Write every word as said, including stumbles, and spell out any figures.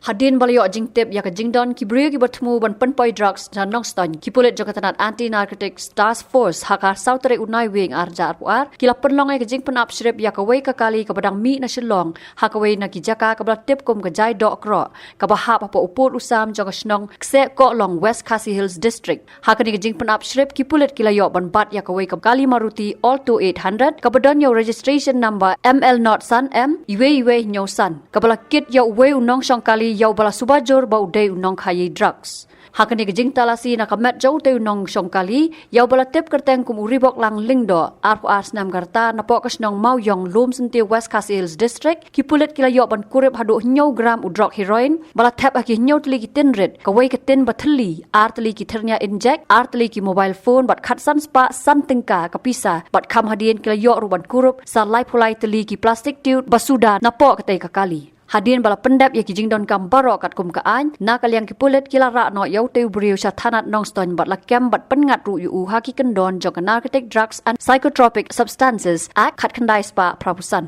Hadien ba la ïoh jingtip ïa ka jingdon ki briew kiba thmu ban pynpoi drugs sha Nongstoiñ, ki pulit jong ka tnat Anti Narcotics Task Force ha ka saw tarik u Naiwieng ar hajar arphew ar ki la pynlong ïa ka jingpynap shrip ïa kawei ka kali kaba dang mih na Shillong ha kawei na ki jaka kaba la tip kum ka Jaidoh Kroh, kaba hap hapoh u pud u sam jong ka shnong Kseh Kohlong, West Khasi Hills District. Ha kane ka jingpynap shrip, ki pulit ki la ïoh ban bat ïa kawei ka kali Maruti Alto eight hundred kaba don ïa u registration number M L not san M, iwei iwei hynñiew san, kaba la kit ïa uwei u nongshong kali ïa uba la suba jur ba u dei u nongkhaïi drugs. Ha kane ka jingtalasi na ka met jong utei u nongshong kali ïa uba la tip kyrteng kum u Riboklang Lyngdoh, arphew ar snem ka rta, napoh ka shnong Mawiong, Lumsyntiew, West Khasi Hills District, ki pulit ki la ïoh ban kurup haduh hynñiew gram u drok heroin ba la thep ha ki hynñiew tylli ki tin rit, kawei ka tin ba thylli, ar tylli ki thyrnia injek, ar tylli ki mobile phone bad khatsan spah san tyngka ka pisa, bad kham hadien ki la ïoh ruh ban kurup sa laiphew lai tylli ki plastic tube ba suda napoh katei ka kali. Hadien ba la pyndep ïa ki jingdonkam baroh katkum ka aiñ, na ka liang ki pulit ki la rah noh ïa utei u briew sha thanat Nongstoiñ bad la kem bad pynngat ruh ïa u ha ki kyndon jong ka Narcotic Drugs and Psychotropic Substances Act khatkhyndai spah phra phew san.